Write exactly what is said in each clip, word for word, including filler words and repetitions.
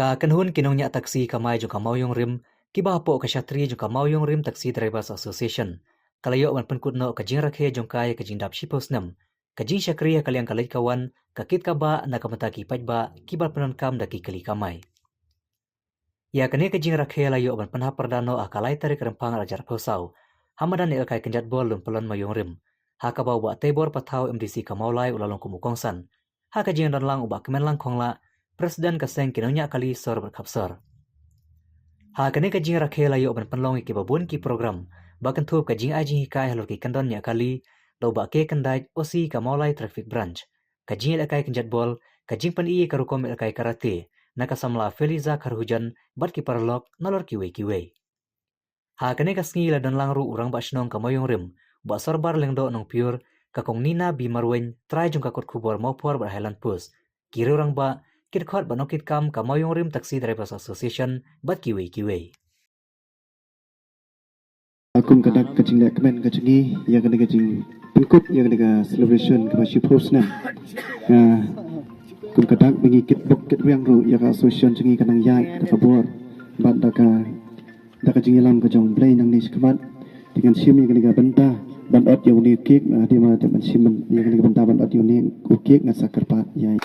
Ka kynhun ki nongñiah taxi kamai jong ka Mawïong Rim, kiba hapoh ka shatri jong ka Mawïong Rim Taxi Drivers Association, ka la ïoh ban pynkut noh ka jingrakhe jong ka ïa ka jingdap shiphew snem ka jingshakri ha ka liang ka leit ka wan, ka kit ka bah na ka bynta ki paidbah kiba pyndonkam da ki kali kamai. Ïa kane ka jingrakhe la ïoh ban pynhap pyrda noh ha ka lai tarik Rymphang ar hajar arphew saw, ha madan ïalehkai kynjat ball Lumpylon Mawïong Rim, ha kaba u Bah Teibor Pathaw, M D C ka Mawlai, u la long kum u kongsan, ha ka jingdon lang u Bah Kmenlang Khonglah, President ka seng ki nongñiah kali sor bad khapsor. Ha kane ka jingrakhe la ïoh ban pynlong ïa kiba bun ki program ba kynthup ka jingai jinghikai halor ki kyndon ñiah kali da u Bah K Kyndait, O C ka Mawlai Traffic Branch, ka jingïalehkai kynjat ball, ka jingpyni ïa ka rukom ïalehkai karate na ka samla Feliza Kharhujan bad ki paralok, nalor kiwei kiwei. Ha kane ka sngi la don lang ruh u Rangbah Shnong ka Mawïong Rim, Bah Sorbar Lyngdoh Nongpyiur, ka Kong Nina B Marwein, trai jong ka kot khubor Mawphor bad Highland Post, ki riew rangbah, ki dkhot bad nongkitkam ka Mawïong Rim Taxi Drivers Association bad kiwei kiwei. Kum ka dak ka jingleh kmen ka jong ngi ïa kane ka jingpynkut ïa kane ka celebration kaba shiphew snem. Kum ka dak ba ngi kitbok kitrwiang ruh ïa ka association jong ngi ka nang ïaid da ka bor bad da ka da ka jingïalam ka jong U Blei nangne shakhmat. Te ngan shim ïa kane ka bynta ban ot ïa une u cake, hadien ba dep ban shim ïa kane ka bynta ban ot ïa une u cake, ngan sa kyrpad ïa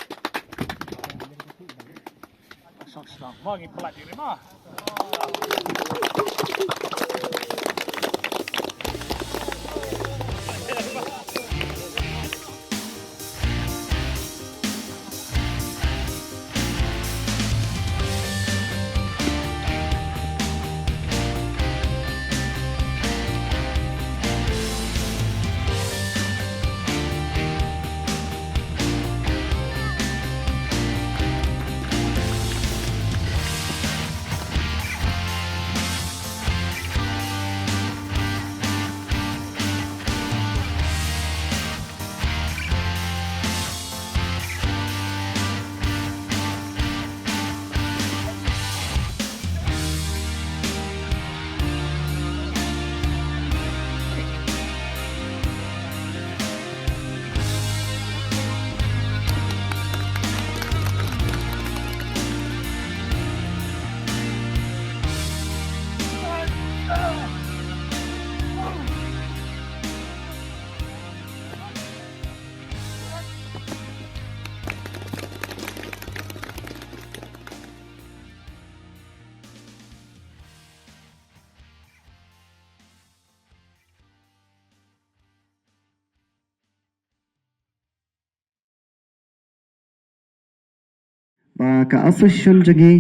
Ba ka association jong ngi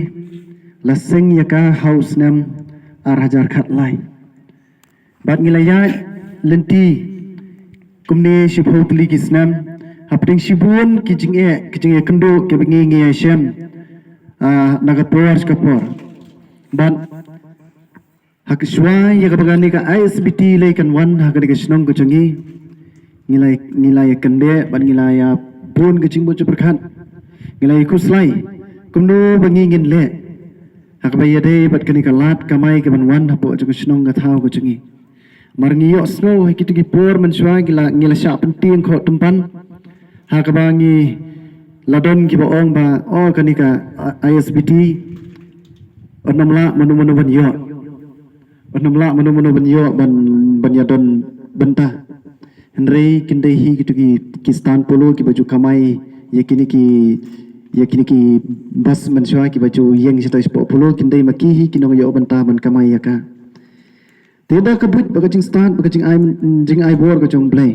la seng ïa ka ha u snem ar hajar khatlai. Bad ngi la ïaid lynti kumne shiphew tylli ki snem, hapdeng shibun ki jingeh, ki jingeh kynduh kiba ngi ngi ïa shem, ah, na ka por sha ka por. Bad ha ka shuwa ïa kaba kane ka I S B T lei kan wan ha kane ka shnong ka jong ngi, ngi la, ngi la ïa kyndit bad ngi la ïa bun ka jingmut jingpyrkhat. Ngi la ïa khuslai kumno ba ngi ngin leh ha kaba ïadei bad kane ka lad kamai kaban wan hapoh jong ka shnong ka thaw ka jong ngi. Mar ngi ïohsngew ha kito ki por mynshuwa ngi la, ngi la shah pyntieng khoh tympan ha kaba ngi la don kiba ong ba, o, kane ka, a, I S B T, ym lah mano mano ban ïoh. Ym lah mano mano ban ïoh ban, ban ïadon bynta. Hynrei kin dei hi kito ki, ki stand polo kiba ju kamai ïa kine ki, ïa kine ki bus mynshuwa kiba ju ïeng shatei shapoh polo, kin dei ma ki hi ki nongïoh bynta ban kamai ïa ka. Te da ka buit bad ka jingstad bad ka jingai, jingai bor ka jong U Blei,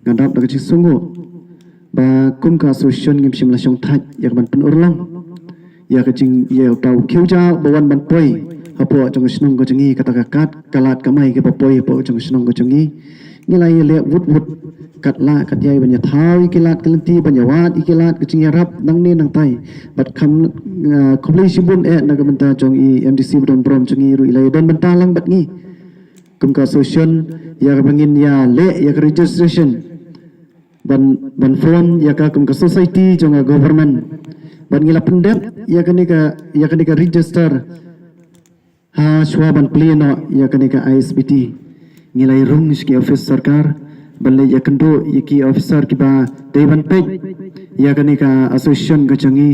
nga dap da ka jingsngew ba kum ka association ngim shym la shong thait ïa ka ban pynurlong ïa ka jing, ïa uta u khiew jaw ba wan ban poi hapoh jong ka shnong ka jong ngi, kata ka kat ka lad kamai kaba poi hapoh jong ka shnong ka jong ngi. Ngi la ïaleh wut wut kat la kat ïai ban ïathaw ïa ki lad ki lynti, ban ïawad ïa ki lad ka jingïarap nangne nangtai. Bad kham, ah, khublei shibun eh na ka bynta jong i M D C ba don burom jong ngi ruh, i la ïadon bynta lang bad ngi kum ka association ïa kaba ngin ïaleh ïa ka registration ban, ban form ïa ka kum ka society jong ka government. Bad ngi la pyndep ïa kane ka, ïa kane ka register ha shuwa ban plie noh ïa kane ka I S B T. Ngi la ïa rung sha ki office sorkar ban leit ïakynduh ïa ki officer kiba dei ban peit ïa kane ka association ka jong ngi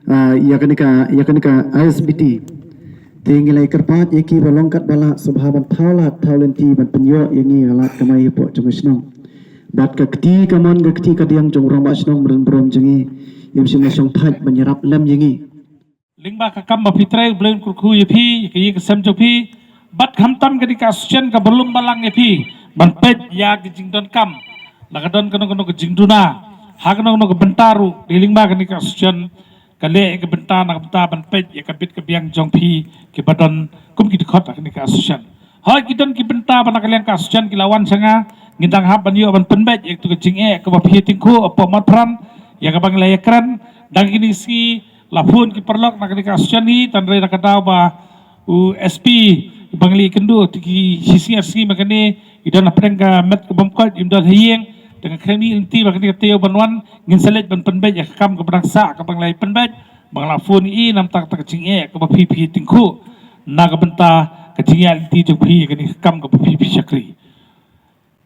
Ah, ïa kane ka, ïa kane ka I S B T. Te ngi la kyrpad ïa ki ba long katba lah sngewbha ban thaw lad thaw lynti ban pynïoh ïa ngi ïa ka lad kamai hapoh jong ka shnong. Bad ka kti kamon ka kti kadiang jong u rangbah shnong, mrad burom jong ngi, ïa u shim la shong thait ban ïarap lem ïa ngi. Lyngba ka kam ba phi trei, U Blei un kyrkhu ïa phi, ïa ka ïing ka sem jong phi, bad khamtam kane ka association kaba lum balang ïa phi ban peit ïa ka jingdonkam, la ka don kano kano ka jingduna ha kano kano ka bynta ruh, dei lyngba kane ka association ka leh ïa ka bynta na ka bynta ban peit ïa ka bit ka biang jong phi kiba don kum ki dkhot ha kane ka association. Hooid, ki don ki bynta ba na ka liang ka association ki la wan sha nga, ngin dang hap ban ïoh ban pynbeit ïa ka jingeh kaba phi tyngkhuh hapoh Mawpran, ïa kaba ngi la ïakren. Dang kine ki sngi la phone ki paralok na kane ka association hi, tang hynrei na ka daw ba u S P ba ngi la ïakynduh, te ki shi sngi ar sngi ba kane i don hapdeng ka met ka bym koit, im don ha ïing. Te nga khlem ïoh lynti ba kane ka taïew ban wan, ngin sa leit ban pynbeit ïa ka kam kaba dang sah kaba ngi la pynbeit, ba nga la phone i na ka bynta ka jingeh kaba phi phi tyngkhuh na ka bynta ka jingïaid lynti jong phi ïa kane ka kam kaba phi phi shakri.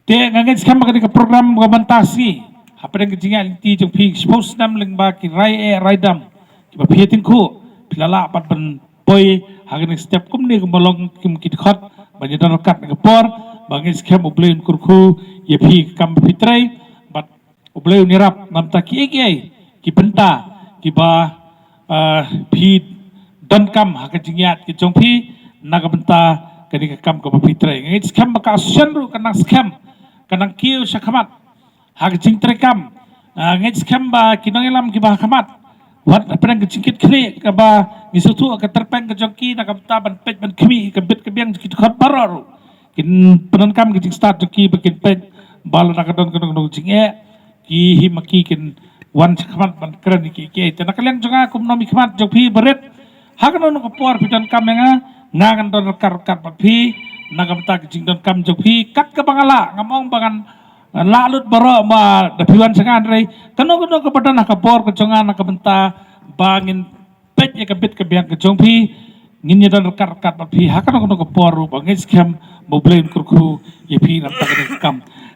Te nga ngeit skhem ba kane ka program kaba mynta sngi, hapdeng ka jingïaid lynti jong phi shiphew snem lyngba ki rai eh rai dam kiba phi tyngkhuh, phi la lah pat ban poi ha kane ka step kumne kumba long kum ki dkhot ban ïadon ryngkat na ka por. Ba ngeit skhem U Blei un kyrkhu ïa phi ka kam ba phi trei, bad U Blei un ïarap na ka bynta kiei kiei ki bynta kiba, ah, phi donkam ha ka jingïaid ka jong phi na ka bynta kane ka kam kaba phi trei. Nga ngeit skhem ba ka association ruh ka nang skhem, ka nang kiew shakhmat ha ka jingtrei kam. Ah, ngeit skhem ba ki nongïalam kiba ha khmat, wat hapdeng ka jingkit khlieh kaba ngi sngewthuh ka tyrpeng ka jong ki na ka bynta ban peit ban khmih ka bit ka biang jong ki dkhot baroh ruh, kin pyndonkam ka jingstad jong ki ba kin peit ba lada ka don kano kano ka jingeh, ki hi ma ki kin wan shakhmat ban kren ïa kiei kiei. Te na ka liang jong nga kum u nongmihkhmat jong phi barit, ha kano kano ka por phi donkam ïa nga, nga ngan don ryngkat ryngkat bad phi na ka bynta ka jingdonkam jong phi kat kaba nga lah. Ngam ong ba ngan lah lut baroh ba da phi wan sha nga, hynrei kano kano kaba don ha ka bor ka jong nga na ka bynta ba ngin peit ïa ka bit ka biang ka jong phi, ngin ïadon ryngkat ryngkat bad phi ha kano kano ka por ruh. Ba ngeit skhem ba U Blei un kyrkhu ïa phi na ka bynta kane ka kam.